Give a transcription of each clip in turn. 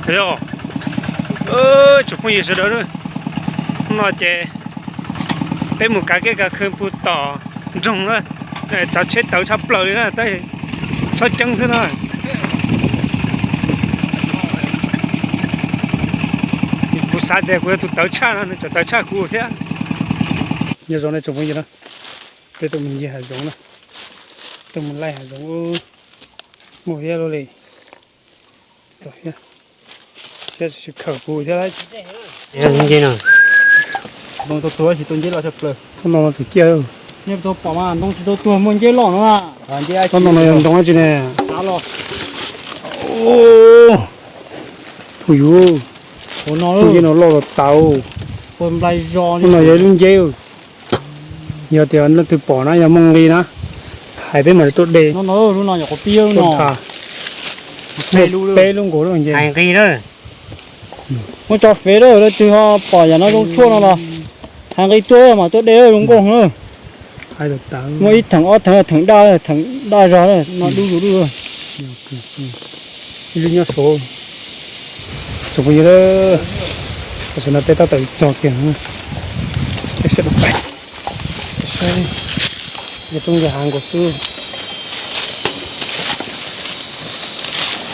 Yog, tsoom phooj ywg sawv daws, hnub no ces peb mus kav keb kav khw puag tom nroog na, tsav tsheb tawv tshaj plaws li na, txhob ceeb xwb na. Kuv xav tias kuv yog tus tawv tshaj no, nws tseem tawv tshaj kuv thiab. Nyob zoo nej tsoom phooj ywg na, peb tuaj mus ncig hav zoov na, tuaj mus laij hav zoov, muaj hiab luaj li. Siab tsis khawm kuv thiab lauj. Ntoo tsis tau tuag, tsis tau nceb loj tshaj plaws. Ntoo no tus ciaj, nej tau pom mas ntoo tsis tau tuag muaj nceb loj no. Ntoo no yog ntoo dab tsi ne? Xav los. Phooj ywg, nceb no loj los tau. Puag nplai zos li. No yog ib lub nceb. Yog tias leej twg pom na yog muaj nqi na, hais peb mam li tuaj de. No no, lub no yog quav pib lub no. Peb lub nkaus lub nce. Hais nqi na. Muab tso fev lawm, leej twg ho pom yam no zoo tshuaj no los hais nqi tuaj mam tuaj de zoo nkauj na. Muaj ib theem ob theem, theem daj, theem daj zog no dub zus dub. Ib lub nyob saud. Tsoom phooj ywg, tam sim no peb tab tom txog kiag, peb sawv daws pais saib, yog roob yog hav nkaus xwb.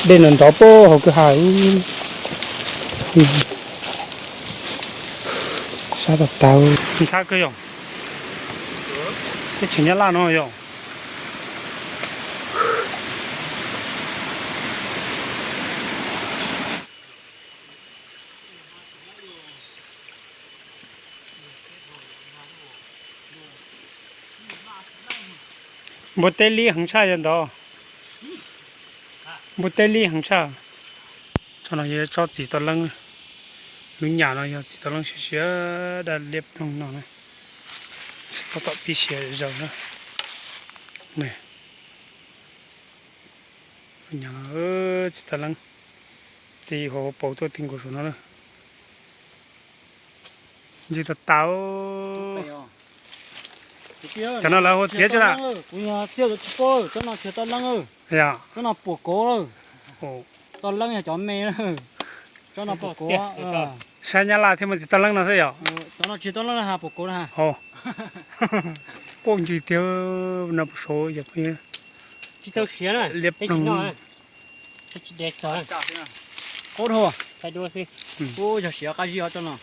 Dej nrov nrov puag hauv kwj ha. Sab tau tau. Ntxhab kawg yog, teb chaws Nyab Laj no yog. Npua teb lib heev tshaj yog ntawd. Npua teb lib heev tshaj. Tsob no yog tsob txiv toj leeb. Lub nyam no yog txiv toj leeb siav siav, daj liab ploog no na. Tab tom pib siav zaws na. Txiv toj leeb, txiv hauv paus tuaj ti nkaus saum no na. Ntsis tas tas. Cov no lawv hu txiav tsi na? Txiav tsis paub, tsob no tsis yog toj leeb. Tsob no puam kauv. Toj leeb yog cov me. Tsob no puam kauv. Sab Nyab Laj thiaj muaj txiv toj leeb no xwb yom? Cov no tsis toj leeb na, puam kauv na. Quaj ncws tiag no puas saud yog phooj ywg. Tsis tau siav na. Liab ploog. Qaub dhau. Yog siav qab zib os tsob no.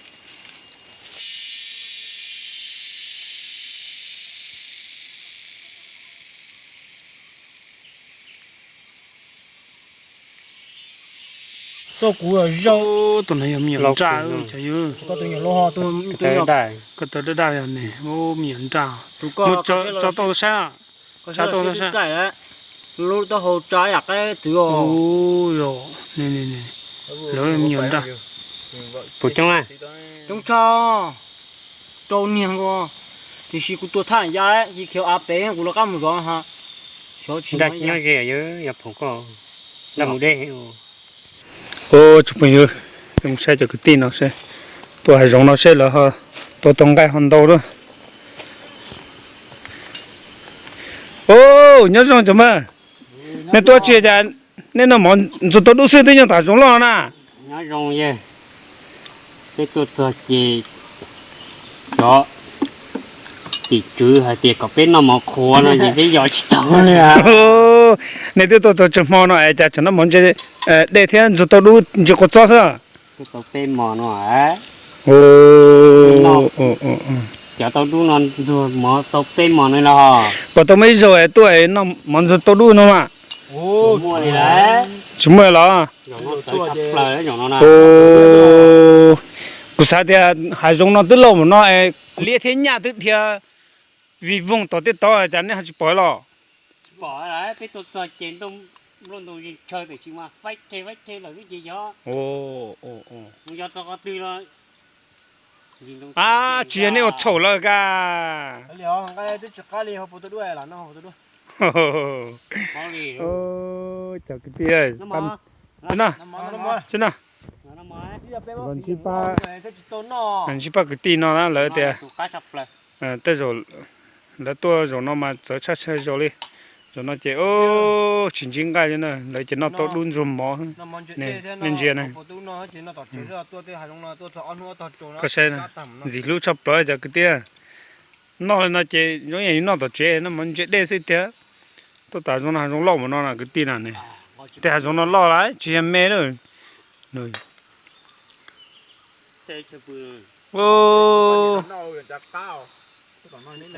Xauj kuv zaub. Tus no yog me nyuam nraj, koj tus nyuam daj daj yog ne, me nyuam nraj. Tso tau saib, tso tau saib. Lub taub hau tsa yam qaib txwv os. Lawv me nyuam nraj. Puas coob na? Coob tshaj. Rau niag nkaus. Tiam sis kuv tua thaj ya ces khiav av pem kuv lawv qab mus zov ha. Nraj tsis nyob ze, yog phoom koj nraj mus deb. Ua tsoom phooj ywg, mus saib cov kwv tij no seb, tua hav zoov no seb lawv tua tau nqaij ho ntau lawm. Ua nyob zoo cov mas, nej tuaj tsis cas, nej noj mov ntxuag tau dub xwb twb nyob tom hav zoov loj na. Nyob zoo yawg, peb tuaj txog ces cov tim tswv hais tias kom peb noj mov qhuav no ces peb yos tsis tau li. Nej twb tuaj txog tsawg hmo no es cas tseem noj mov ntse dej thiab ntxuag tau dub ntsis quav txob xwb. Tau peb hmos no. Cov tau dub no ntxuag mov tau peb hmos no los. Puas tau muaj ib zaug es tuaj es noj mov ntxuag tau dub no mas? Tsis muaj los. Kuv xav tias hav zoov no twb lauj mus no es liab thiab nyaj twb dhia vij voog tom tej tod cas nej ho tsis pom los? A, tsis yog nej ua txhaum lawm ka. Cov kwv tij, ntsib pab kwv tij no na lawv tias tej zaum lawv tuaj zaum no mas txawv tshaj tshaj zaus li. Tam no ces tsis ntsib nqaij li na, lawv ces noj tau dub ntsuag mov. Nej ntsia na, koj saib, ntxim hlub tshaj plaws cov kwv tij. Noj li no ces zoo yam yus noj tom tsev noj mov ntse dej xwb tiag. Tuaj tom hav zoov no hav zoov loj npaum no na kwv tij na. Tej hav zoov no loj lawm tsis yog me lawm.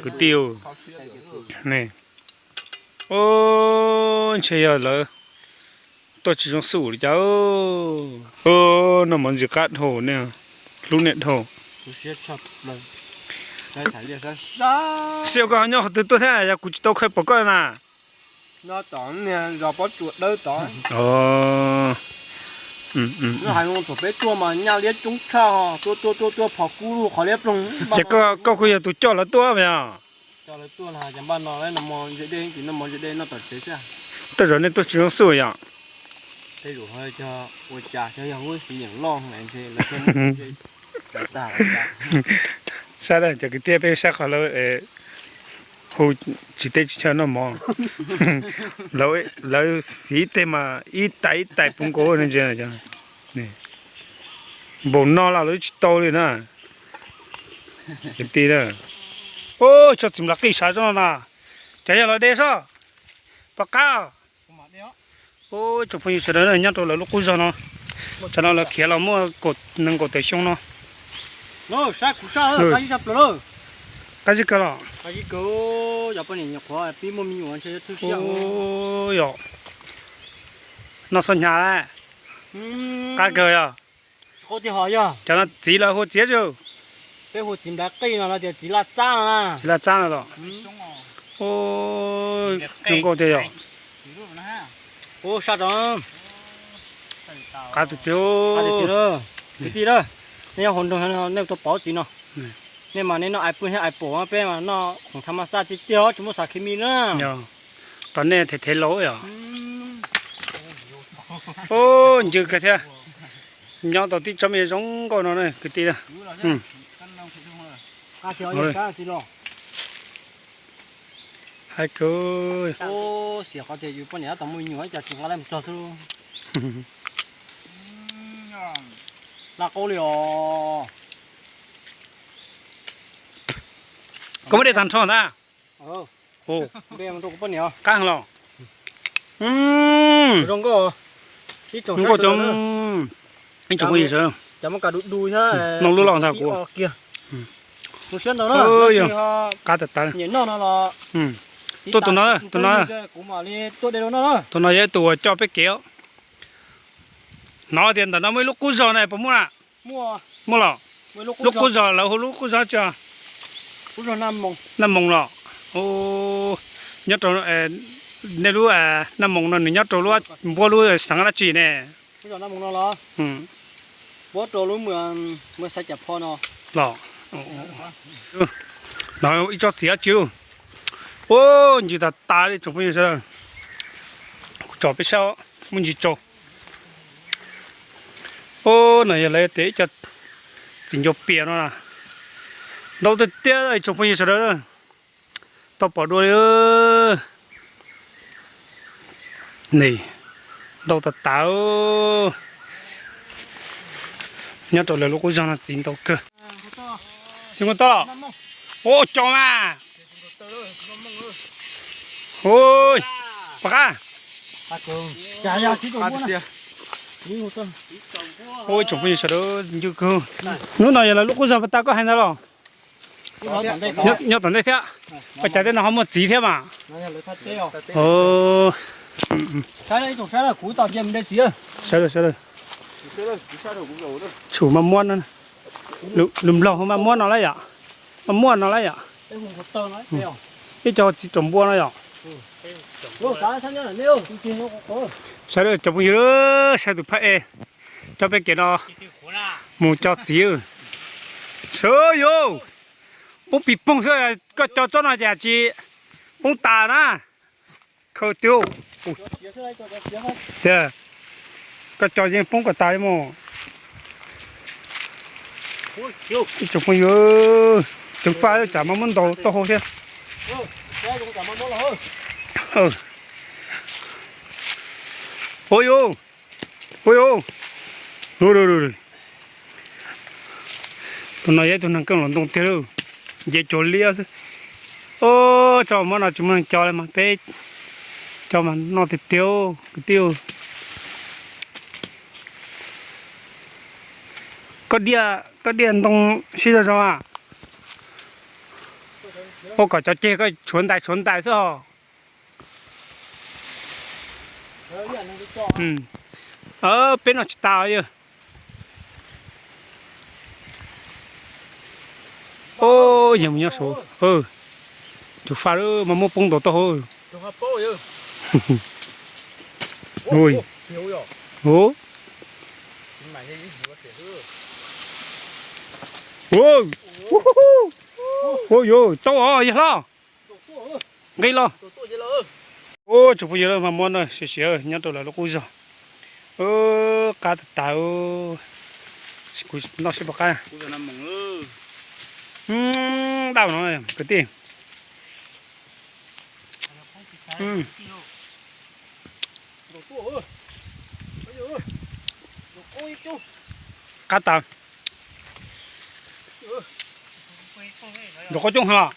Kwv tij, ntshe yog lawv tuaj tsis zoo xub li cas. Noj mov ntxim qab dhau ne, hlub niam dhau. Xib hwb, koj ho nyob qhov twg tuaj thiab yog kuv tsis tau qhia pom koj na? Ces koj kuj yog tus coj lawv tuaj yog? Tej zaum nej tuaj tsis zoo xub yom? Saib cov kwv tij, peb saib qhov lawv hu tsis teb tsis chaw noj mov. Lawv fiv tej mas ib tais ib tais puv nkaus ntsia. Npaum no los lawv tsis tau li na. Kwv tij, ua tsob txiv nplas qij sav zoj no na, cov yog los de sob, pom qab. Ua tsoom phooj ywg sawv daws nyob rau lawv lub qub zog no, tsam no lawv khiav los muaj nees nkaum tawm xyoo no. Qab zib kawg los? Yog, noj txhob hnyav lawm. Qab kawg yog. Cov no txiv los hu txiv tsis? Peb hu txiv nplas qij no, txiv laj txab no los? Zoo nkauj tiag yog. Qab tiag tiag. Kwv tij, nej nyob hauv nroog nej tau pom txiv no, nej mas nej noj ais pw thiab ais pom, peb mas noj khoom tha ma xaj tiag tiag tsis muaj xav khes mis na. Tom nej thev thev laus yom. Ncw kawg thiab. Nyob tau tib tsob me zoo nkauj no kwv tij. Hais kawg. Xiam qhov tias yus poj niam tab tom muaj me nyuam cas tsis nqa laj mus txog xwb. Laj qaub li os. Koj muab de tag nrho ntag. Qab heev los? Zoo nkauj. Zoo nkauj cov. Ib tsoom phooj ywg sawv, noj lub loj ntag kuv. Qab tas tas. Tuaj tus no, tus no, tus no yog ib tug uas coj peb kev. Hnov tias ntawm no muaj ib lub qub zog na, puas muaj na? Muaj los? Lub qub zog lawv hu lub qub zog tsi? Naj Moos los? Nyob rau nej lub Naj Moos no nws nyob rau lub npuab lub xeev dab tsi ne? Los, ib tsob txiv dab tsi? Ua ncw tas tas li tsoom phooj ywg sawv daws. Kuv tsom peb saib, muaj ntsis tsaus. Ub, no yog lawv tias ib co txiv ncuav pias no na. Ntau tiag tiag tsoom phooj ywg sawv daws. Tau pom dua li. Ntau tas tas. Nyob rau lawv lub qub zog no txiv ntau kawg. Txiv muaj toj los? Ub, co mas. Pom qab. Ub, ib tsoom phooj ywg sawv daws, ncw kawg. Hnub no yog lawv lub qub zog pas tas koj hais ntag los? Nyob tom ntej thiab. Ua cas tej no ho muaj txiv thiab mas. Tshum maj muab no. Lus Nplog hu maj muab no lawm yom. Maj muab no lawm yom. Ib co txiv raum npua no yom. Sawv daws cov phooj ywg, saib tus phab ej coj peb kev no mus cog txiv. Sawv daws, poob pis poog xwb, koj cog tsob no cas tsis poob tas na. Khaws twg. Tiag, koj cog yeej poob kom tas li mus. Ib tsoom phooj ywg, ceev faj, tsam maj muab ntaus taub hau thiab. Ua yus, ua yus, tus no yog ib tug neeg keej los ntoo tiag lauj, nce cuag liab xwb. Ua, tso muab no tsis muaj neeg co li mas peb co mas noj tiag tiag kwv tij. Koj diaj, koj diaj ntoo sib zog zog a. Ua kom cov ceg koj tshuav ntais tshuav ntais xwb os. Peb noj tsis tas yog. Yog mus nyob saud, tus faj mas muab poob ntaus tau hauv. Ua, yus tau os yawg hlob. Nqis los. Ua, tsoom phooj ywg, mas muab no siav siav nyob rau lawv lub qub zog. Qab tas tas. Kuv noj seb puas qab. Daj no kwv tij. Qab tas. Nrov qaub coob heev.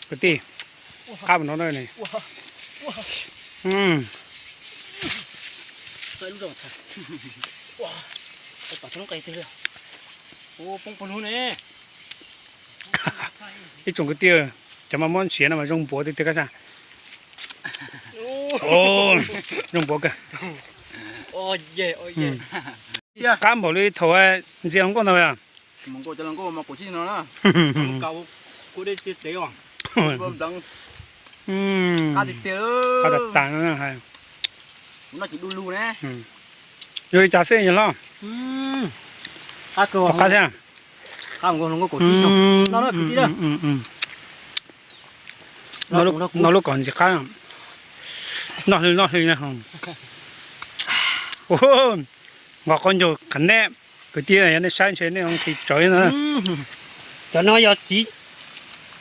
Kwv tij, qab no ne. Ib tsoom kwv tij, cov mas muab siav no mas zoo npuav tiag tiag koj sab. Zoo npuav kawg. Qab npaum li thaum ntxias hluas nkauj ntag. Qab tas tas. Yog li cas xwb yawg hlob? Qab thiab. Noj lub kom ntxim qab. Noj hli noj hli. Nqos qaub ncaug qhov neb, kwv tij, yog nej saib ntshe nej nqhis tsawv no. Cov no yog txiv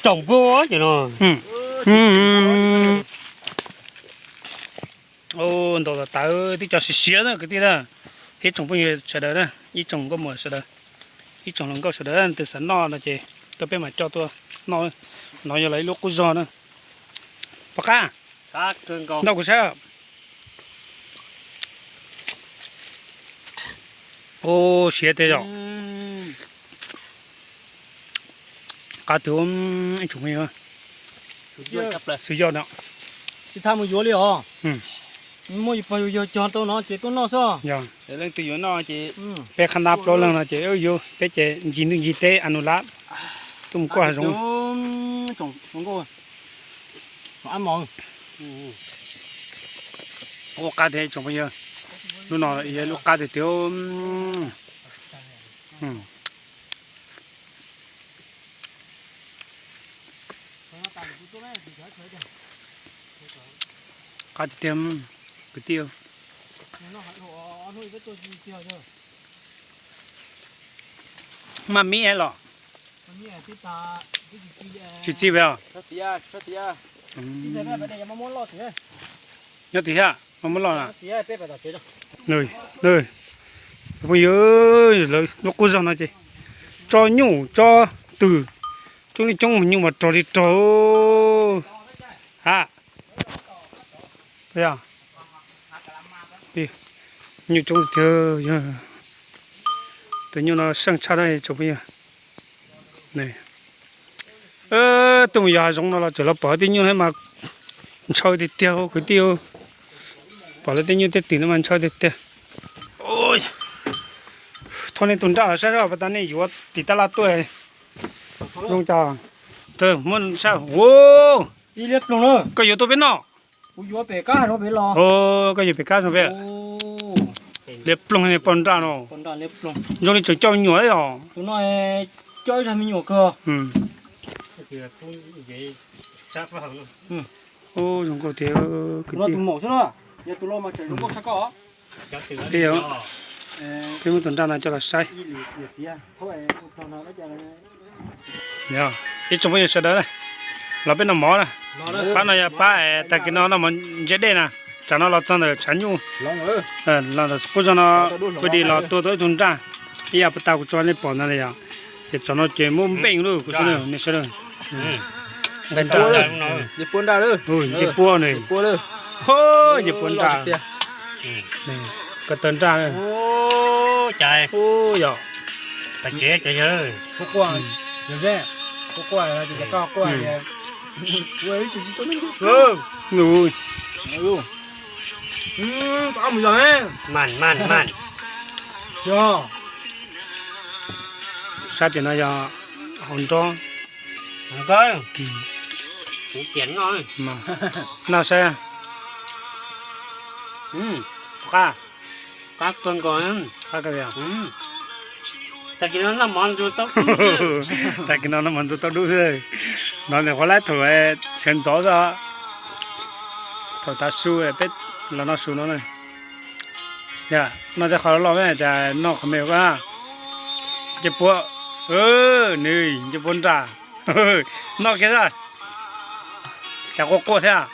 tsoom npua cov no. Ntau tas tas, twb cov siav siav na kwv tij na. Ib tsoom phooj ywg sawv daws na, ib tsoom nkauj muam sawv daws, ib tsoom hluas nkauj sawv daws, tus xav noj no ces tuaj peb mam coj tuaj noj. No yog lawv ib lub qub zog na. Pom qab, nrog kuv saib. Ua siav tiag yom. Qab tiag, ib tsoom phooj ywg. Xwm yog no. Tsis tas mus yuav li os. Muaj yus pog yus yawg cog tau no ces tuaj noj xwb. Leej twg yuav noj ces peb qhab nab plaub leeg no ces yuav peb ces ncig ntuj ncig teb a nus lab tuaj mus kuaj hav zoov. Ua qab tiag tsoom phooj ywg, lub no yog lub qab tiag tiag. Qab tiag tiag kwv tij. Maj mib los? Tsis txi pes os? Nyob tim thiab, mas muab loj na. Phooj ywg, lawv lub qub zog no ces tso nyuj tso twm, coob li coob mas nyuj mas rog li rog. Ha, nyuj coob tiag. Tus nyuj no seej tshaj na tsoom phooj ywg. Tuaj mus yos hav zoov no los tseem los pom tej nyuj mas ntshaw tiag tiag kwv tij. Pom lawv tej nyuj tej twm no mas ntshaw tiag tiag. Thauj nej tus nraj los saib seb puas tas nej yuav tim tab laj tuaj zoo cas. Muab saib, koj yuav tuaj peb noj. Koj yuav pem kab zoo peb. Liab ploog ne poj nraj no. Zoo li tseem coj me nyuam os. Zoo nkauj tiag. Tus no tus maum xwb na, yog tus laus mas tseem zoo nkauj tshaj koj. Peb muab tus nraj no coj los saib. Ib tsoom phooj ywg sawv daws, los peb noj mov na. Pab no yog pab tag kis no noj mov ntse dej na. Tsam no los txog ntawm tshav nyuj, los ntawm qub zog no, kuv dim los tua tau ib tug nraj, ib yam puas tag kuv tso nej pom ntawd na yom. Ces tsam no ces muab npeej lawm kuv xwb nej sawv daws. Nqaij nraj, ncej puab nraj, ncej puab ne, ncej puab nraj, ko taw nraj, yog sab tim no yog hauv nrob. Noj saib. Qab, qab kawg nkaus. Tag kis no noj mov ntxuag tau dub xwb. No ntawm qhov lab thaum sawv ntxov xwb. Thaum tav su peb los noj su no na. Noj tej qhov loj loj thiab, cas noj qhov me ko. Ncej puab, nws ncej puab nraj. Noj kiag xwb. Cas quaj quaj thiab.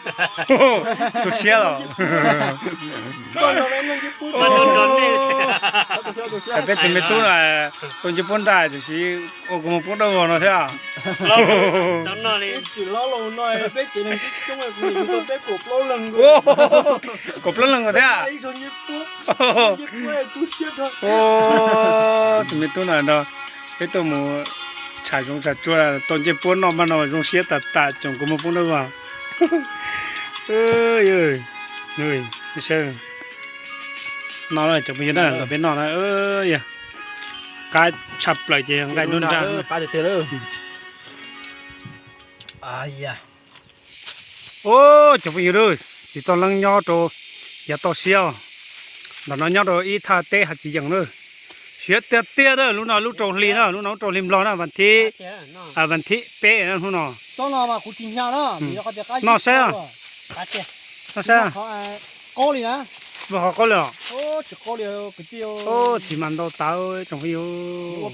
Tu siab los. Peb tus me tub no tua ncej puab nraj tiam sis ua kuv mus poob dawb vog no thiab. Kaum plaub leeg thiab. Tus me tub no no, peb tuaj mus tsham zoov tsham tsuag tua ncej puab noj mas no zoo siab tas tas, tsoom kuv mus poob dawb vog. No cov phooj ywg na, los peb noj na, yog qab tshaj plaws ces yog nqaij nruab nraj. Ub, cov phooj ywg, txiv toj leeb nyob rau yav toj siab, ntawm no nyob rau ib thaj teb hav txiv yeem na. Siab tiag tiag na, lub no lub rau hli na, lub no lub rau hli Nplog na, vas thib, vas thib peb hnub no. Noj saib, noj saib. Qaub li na. Lub qhov qaub li os. Txiv mas ntau tas tsoom phooj ywg.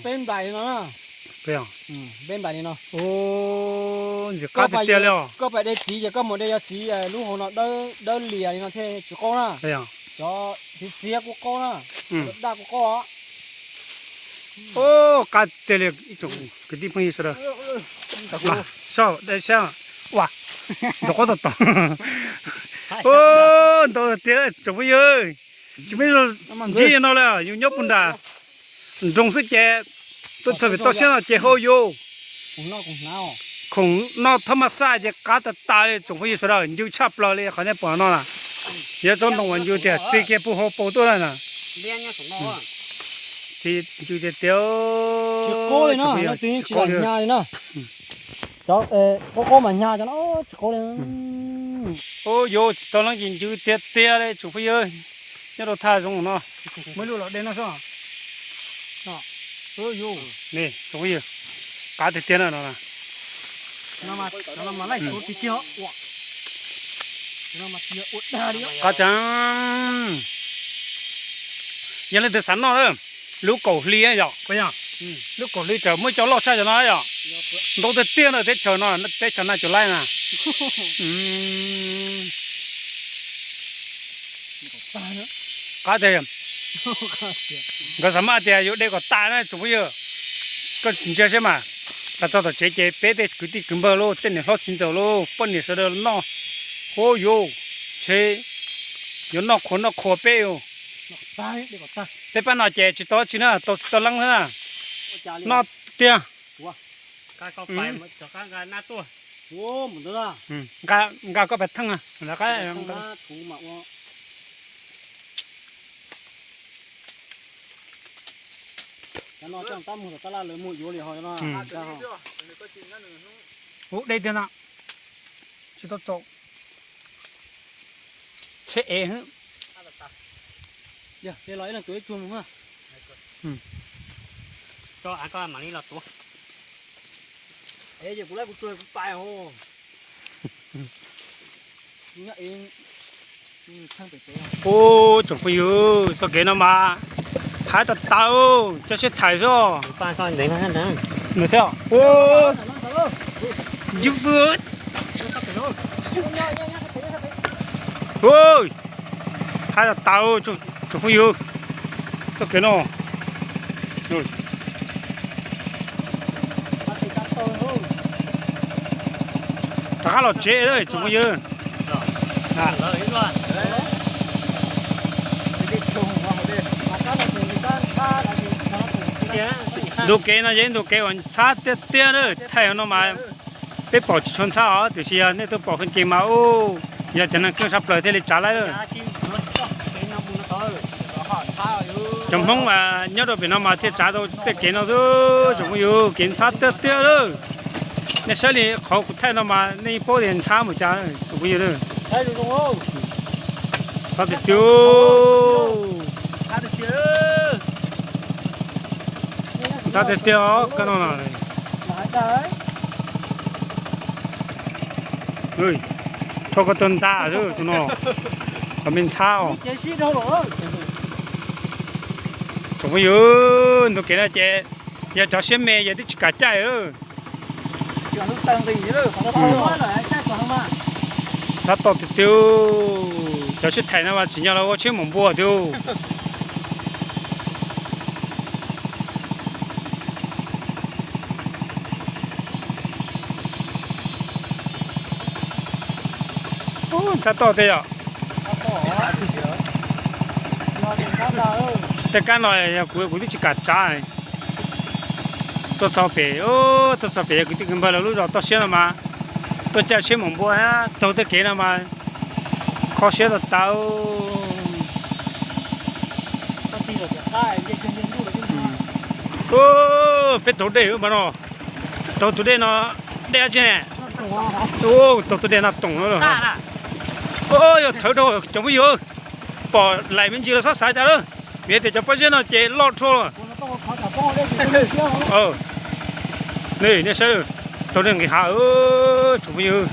Ntxim qab tiag tiag li os. Koj pais de txiv ces koj mus de yog txiv lub hauv no dawb lias li no thiaj tsis qaub na. Cov txiv xiav kuj qaub na, daj kuj qaub. Qab tiag li ib tsoom kwv tij phooj ywg sawv daws. Saib, ua, ntau qab tau tau. Ntau tiag tsoom phooj ywg. Tsis muaj ib zaug ntsib no li, yus nyob puag nram nroog xwb ces tuaj txog pem toj siab no ces hauj yus. Khoom no thab mas xaj ces qab tas tas li tsoom phooj ywg sawv daws, ncw tshaj plaws li qhov nej pom no na. Yog tsob ntoo uas ncw tiag txi kiag puag hauv paus tuaj na. Txi ncw tiag tiag. Qaub qaub mas hnyav cov no tsis qaub li. Ub, yuav tsis tau leej ces ncw tiag tiag li tsoom phooj ywg. Nyob rau thaj zoov no, muaj ib lub los dej no xwb. Tsoom phooj ywg, qab tiag tiag na no. Qab tiag. Yog leej twg xav noj lub kaum hli yom, lub kaum hli tseem muaj cov loj tshaj cov no yom. Ntau tiag tiag na teb chaws no, teb chaws Naj Cov Laij na. Qab tiag. Nkawd xav maj tias yuav de kom tas na tsoom phooj ywg. Koj ntsia saib mas, tas txog tom tsev ces peb tej kwv tij kwv npawg lauj, tej niam hlob txiv ntxawm lauj, poj niam sawv daws noj. Huv yuv, ntshe yuav noj qhuav noj qhuav peb yus. Peb pab no ces tsis tau dab tsi na, tau txiv toj leeb xwb na. Noj tiag. Nqa koj pais theej. Huv dej tiag no, tsis tau txaus. Tsheb ev. Ub, tsoom phooj ywg, txoj kev no mas Haib tas tas, cov siab thaiv xwb. Nws thiab. Yub, haib tas tas, tsoom phooj ywg, txoj kev no. Rov qab los tsev lawm tsoom phooj ywg. Ntu kev no yog ib ntu kev uas ntxhab tiag tiag lawm, thaij no mas peb pom tsis tshua ntxhab os, tiam sis yog nej tuaj pom qee ces mas ub, yog cov neeg keej sab plaws thiaj li tsav laib lawm. Cov Hmoob nyob rau pem no mas thiaj tsav tau tej kev no xwb tsoom phooj ywg, kev ntxhab tiag tiag lawm. Nej saib li qhov kuv thaij no mas nej yeej paub tias ntxhab npaum cas tsoom phooj ywg. Ntxhab tiag tiag. Ntxhab tiag tiag os koj no. Rho koj tus ntaj xwb tus no, qhov me ntxhab os. Tsoom phooj ywg, ntu kev no ces yog cov siab me yog twb tsis kam caij. Ntxhab toj tiag tiag, cov siab thaiv no mas tsim nyog los ua tsheb maum npua tiag. Ntxhab toj tiag yom. Tej kab no yog kuv, kuv twb tsis kam tsav. Tuaj txog pem, tuaj txog pem yog kwv tij kwv npawg lawv lub zos toj siab no mas tuaj caij tsheb maum npua taug tej kev no mas kho siab tas tas. Peb taug dej mas no, taug tus dej no, dej dab tsi ne? Taug tus dej no toom no. Yog thawv dhau cov phooj ywg, pom laim me ntsis los txhob xav cas lawm, vim tias cov pob zeb no ces loj dhau. Nej saib, taug dej nqis hav tsoom phooj ywg.